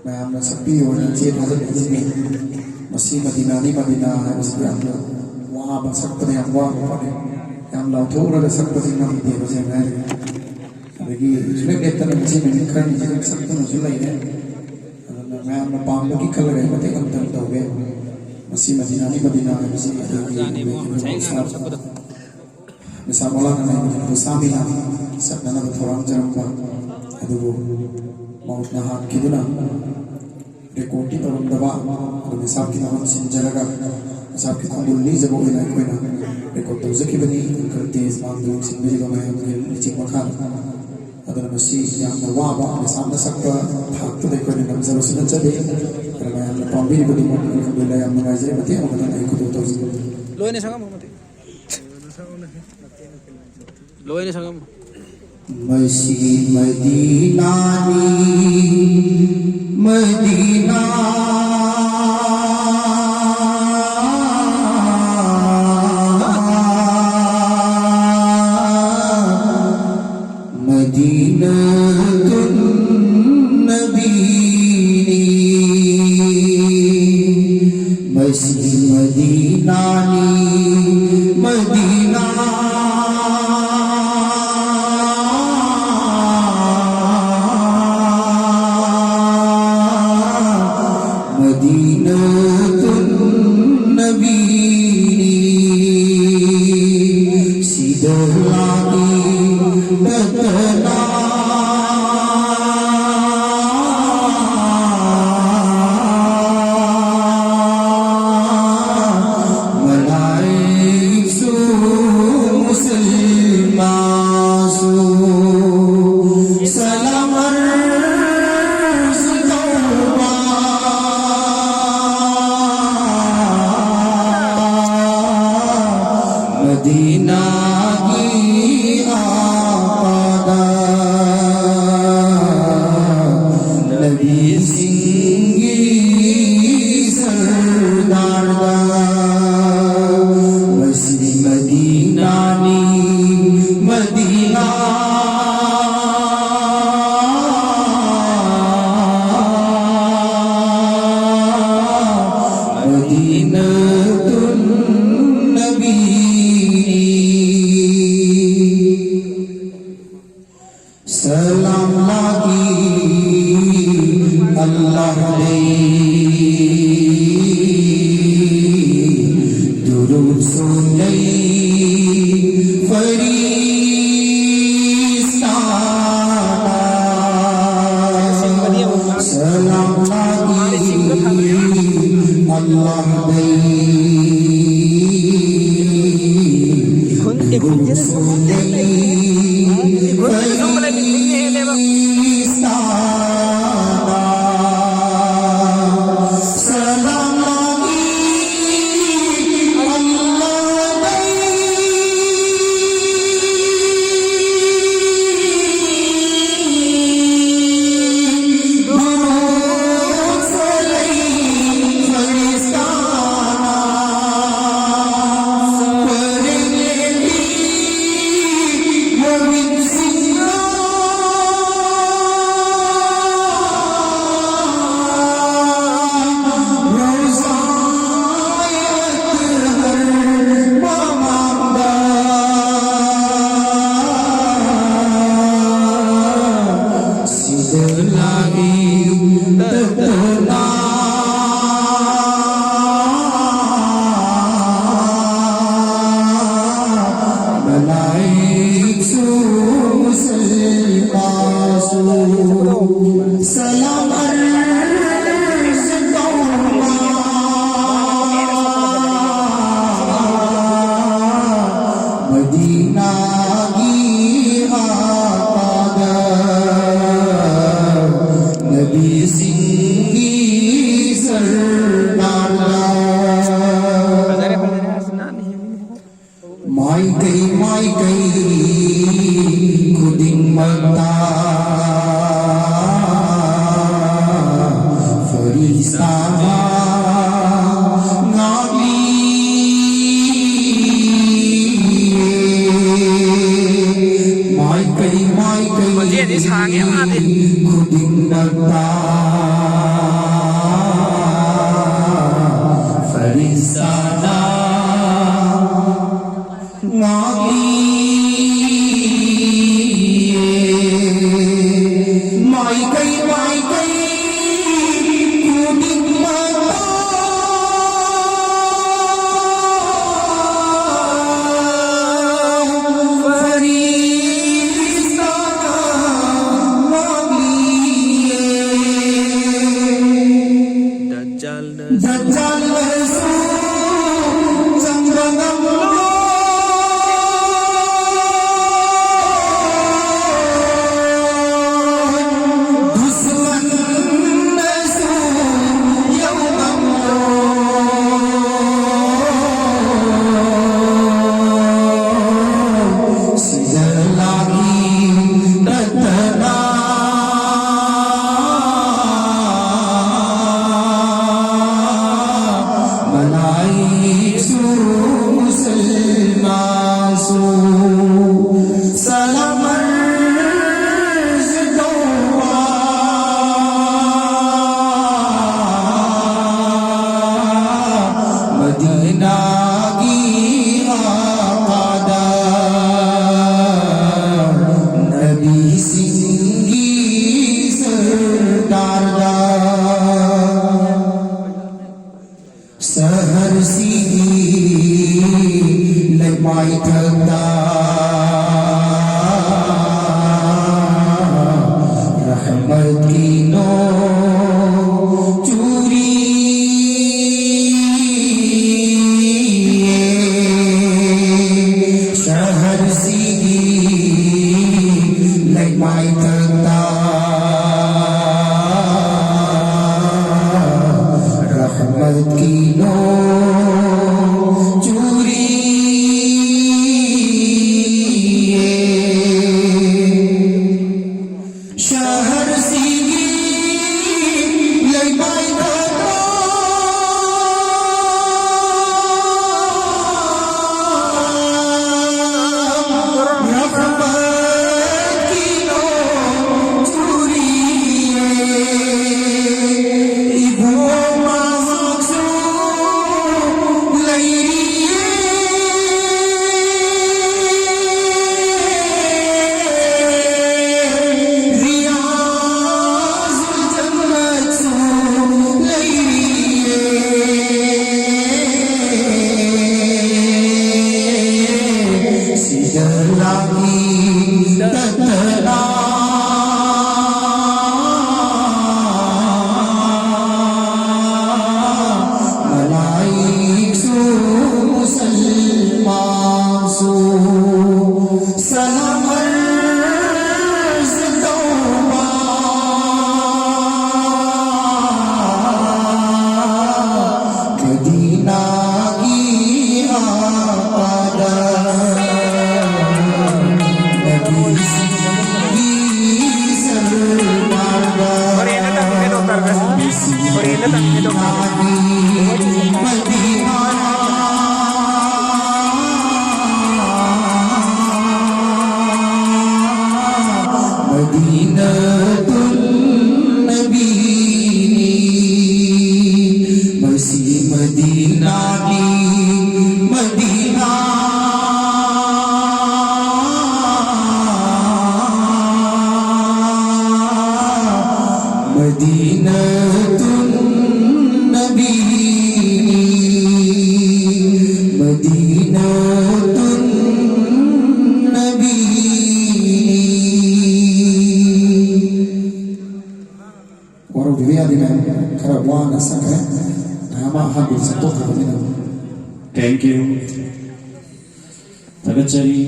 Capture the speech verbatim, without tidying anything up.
ꯃꯌꯥꯝꯅ ꯁꯛꯄꯤꯌꯨ ꯍꯥꯏꯅ ꯏꯆꯦ ꯊꯥꯖꯠꯄꯤꯔꯤꯕꯅꯤ꯫ ꯃꯁꯤ ꯃꯗꯤꯅꯥꯅꯤ, ꯃꯗꯤꯅꯥ ꯍꯥꯏꯕꯁꯤꯗꯤ ꯌꯥꯝꯅ ꯋꯥꯕ, ꯁꯛꯄꯗ ꯌꯥꯝ ꯋꯥꯕ ꯄꯣꯠꯅꯤ꯫ ꯌꯥꯝ ꯂꯥꯎꯊꯣꯛꯎꯔꯒ ꯁꯛꯄꯁꯤ ꯉꯝꯗꯦꯕ, ꯁꯦꯡꯅ ꯍꯥꯏꯔꯒꯗꯤ꯫ ꯑꯗꯒꯤ ꯁꯨꯡꯂꯦꯞ ꯂꯦꯞꯇꯅ ꯉꯁꯤ ꯅꯨꯃꯤꯠ ꯈꯔꯅꯤꯁꯤꯗ ꯁꯛꯇꯨꯅꯁꯨ ꯂꯩꯔꯦ꯫ ꯑꯗꯨꯅ ꯃꯌꯥꯝꯅ ꯄꯥꯝꯕꯒꯤ ꯈꯜꯂꯒ ꯑꯩ ꯃꯇꯦꯛ ꯑꯃꯇꯪ ꯇꯧꯒꯦ꯫ ꯃꯁꯤ ꯃꯗꯤꯅꯥꯅꯤ, ꯃꯗꯤꯅꯥ ꯍꯥꯏꯕꯁꯤ ꯑꯩꯈꯣꯏꯒꯤ ꯉꯁꯥꯏ ꯉꯥꯡꯅꯕ ꯁꯛꯄꯗꯣ꯫ ꯃꯤꯁꯥ ꯃꯧꯂꯥꯅꯥ ꯅꯥꯏꯃꯨꯗꯗꯤꯟ ꯍꯨꯁꯥꯃꯤꯅ ꯁꯛꯅꯅꯕ ꯊꯧꯔꯥꯡꯖꯔꯝꯕ ꯑꯗꯨꯕꯨ ꯃꯧꯠꯅ ꯍꯥꯠꯈꯤꯗꯨꯅ ꯔꯦꯀꯣꯔꯗꯇꯤ ꯇꯧꯔꯝꯗꯕ, ꯑꯗꯨ ꯃꯤꯁꯥꯞꯀꯤ ꯃꯍꯨꯠ ꯁꯤꯟꯖꯔꯒ ꯃꯤꯁꯥꯞꯀꯤ ꯈꯣꯡꯒꯨꯜ ꯂꯤꯖꯕ ꯑꯣꯏꯅ ꯑꯩꯈꯣꯏꯅ ꯔꯦꯀꯣꯔꯗ ꯇꯧꯖꯈꯤꯕꯅꯤ꯫ ꯑꯪꯀꯜ ꯇꯦꯖ ꯃꯥꯡꯗ ꯌꯦꯡꯁꯤꯟꯕꯤꯔꯤꯕ ꯃꯌꯥꯝꯒꯤ ꯂꯨꯆꯤꯡ ꯃꯈꯥꯗ꯫ ꯑꯗꯨꯅ ꯃꯁꯤ ꯌꯥꯝꯅ ꯋꯥꯕ, ꯃꯤꯁꯥꯞꯅ ꯁꯛꯄ ꯊꯥꯛꯇꯨꯗ ꯑꯩꯈꯣꯏꯅ ꯉꯝꯖꯕꯁꯨ ꯅꯠꯆꯗꯦ꯫ ꯑꯗꯨꯅ ꯃꯌꯥꯝꯅ ꯄꯥꯝꯕꯤꯔꯤꯕꯗꯨꯃꯛ ꯑꯜꯍꯝꯗꯨꯂꯤꯜꯂꯥꯍ ꯌꯥꯝ ꯅꯨꯡꯉꯥꯏꯖꯔꯦ꯫ ꯃꯇꯦꯛ ꯑꯃꯈꯛꯇꯪ ꯑꯩ ꯈꯨꯗꯣꯜ ꯇꯧꯖꯒꯦ꯫ ꯂꯣꯏꯅ ꯁꯛꯑꯝꯃꯣ ꯃꯇꯦꯛ꯫ ꯂꯣꯏꯅ ꯁꯛꯑꯝꯃꯣ꯫ ꯃꯁꯤ ꯃꯗꯤꯅꯥꯅꯤ, ꯃꯗꯤꯅꯥ꯫ ꯃꯗꯤꯅꯥꯇꯨꯟ ꯅꯕꯤꯅꯤ꯫ ꯃꯁꯤ ꯃꯗꯤꯅꯥꯅꯤ, ꯃꯗꯤꯅꯥ꯫ ꯃꯗꯤꯅꯥꯇꯨꯟ ꯅꯕꯤꯅꯤ꯫ ꯁꯤꯗ ꯂꯥꯛꯏ ꯅꯠꯇꯅ ꯃꯂꯥꯏꯛꯁꯨ ꯃꯨꯁꯜꯃꯥꯁꯨ ꯁꯂꯥꯝ ꯑꯔꯖ ꯇꯧꯕ ꯃꯗꯤꯅꯥꯒꯤ ꯑꯥꯄꯥꯗ ꯅꯕꯤꯁꯤꯡꯒꯤ ꯁꯔꯗꯥꯔꯗ ꯃꯁꯤ ꯃꯗꯤꯅꯥꯅꯤ ꯃꯗꯤꯅꯥ꯫ ꯑꯜꯂꯥꯍ ꯂꯩ, ꯗꯨꯔꯨꯗ ꯁꯣꯟꯅꯩ ꯐꯔꯤꯁꯇꯥꯅ꯫ ꯁꯂꯥꯝ ꯂꯥꯛꯏ ꯑꯜꯂꯥꯍ ꯂꯩ, ꯗꯨꯔꯨꯗ ꯁꯣꯟꯅꯩ ꯃꯂꯥꯏꯛꯁꯨ ꯃꯨꯁꯜꯃꯥꯁꯨ ꯁꯂꯥꯝ ꯑꯔꯖ ꯇꯧꯕ ꯃꯗꯤꯅꯥꯒꯤ ꯑꯀꯥꯗ ꯅꯕꯤꯁꯤꯡꯒꯤ ꯁꯔꯗꯥꯔꯗ ꯐꯖꯔꯦ, ꯐꯖꯔꯦ, ꯑꯁ ꯅꯥꯟꯅ ꯍꯦꯜꯂꯤꯅꯦ꯫ ꯃꯥꯏꯀꯩ ꯃꯥꯏꯀꯩ ꯈꯨꯗꯤꯡꯃꯛꯇ ꯐꯔꯤꯁꯇꯥꯅ ꯉꯥꯛꯂꯤ꯫ ꯃꯥꯏꯀꯩ ꯃꯥꯏꯀꯩ ꯈꯣꯟꯖꯦꯜꯗꯤ ꯁꯥꯡꯉꯦ ꯃꯥꯗꯤ꯫ ꯈꯨꯗꯤꯡꯃꯛꯇ ꯐꯔꯤꯁꯇꯥꯅ ꯉꯥꯛꯂꯤꯌꯦ꯫ ꯃꯥꯏꯀꯩ ꯃꯥꯏꯀꯩ ꯗꯖꯥꯜꯅꯁꯨ ꯆꯪꯕ ꯉꯝꯂꯣꯏ, ꯗꯨꯁꯃꯟꯅꯁꯨ ꯌꯧ ꯉꯝꯂꯣꯏ꯫ ꯁꯤꯖꯜꯂꯥꯒꯤ ꯅꯠꯇꯅ ꯃꯂꯥꯏꯁꯨ ꯃꯨꯁꯜꯃꯥꯟꯁꯨ ꯁꯂꯥꯝ ꯑꯔꯖ ꯇꯧꯕ ꯃꯗꯤꯅꯥꯒꯤ ꯑꯥꯀꯥꯗ, ꯅꯕꯤꯁꯤꯡꯒꯤ ꯁꯔꯀꯥꯔꯗ꯫ ꯁꯍꯔꯁꯤꯒꯤ ꯂꯩꯃꯥꯏꯊꯛꯇ ꯔꯍꯃꯠꯀꯤ ꯅꯣꯡ ꯆꯨꯔꯤꯌꯦ꯫ ꯁꯍꯔꯁꯤꯒꯤ ꯂꯩꯃꯥꯏꯊꯛꯇ ꯃꯗꯤꯅꯥꯒꯤ ꯃꯗꯤꯅꯥ ꯃꯗꯤꯅꯥꯇꯨꯟ ꯅꯕꯤꯅꯤ, ꯃꯗꯤꯅꯥꯇꯨꯟ ꯅꯕꯤꯅꯤ꯫ ꯋꯥꯔꯧꯕꯤꯕ ꯌꯥꯗꯦ ꯃꯌꯥꯝ, ꯈꯔ ꯋꯥꯅ ꯁꯛꯈ꯭ꯔꯦ꯫ ꯃꯌꯥꯝ ꯑꯃ ꯑꯍꯥꯟꯕꯗ ꯁꯛꯇꯣꯛꯈ꯭ꯔꯕꯅꯤꯅ꯫ Thank you. ꯊꯥꯒꯠꯆꯔꯤ꯫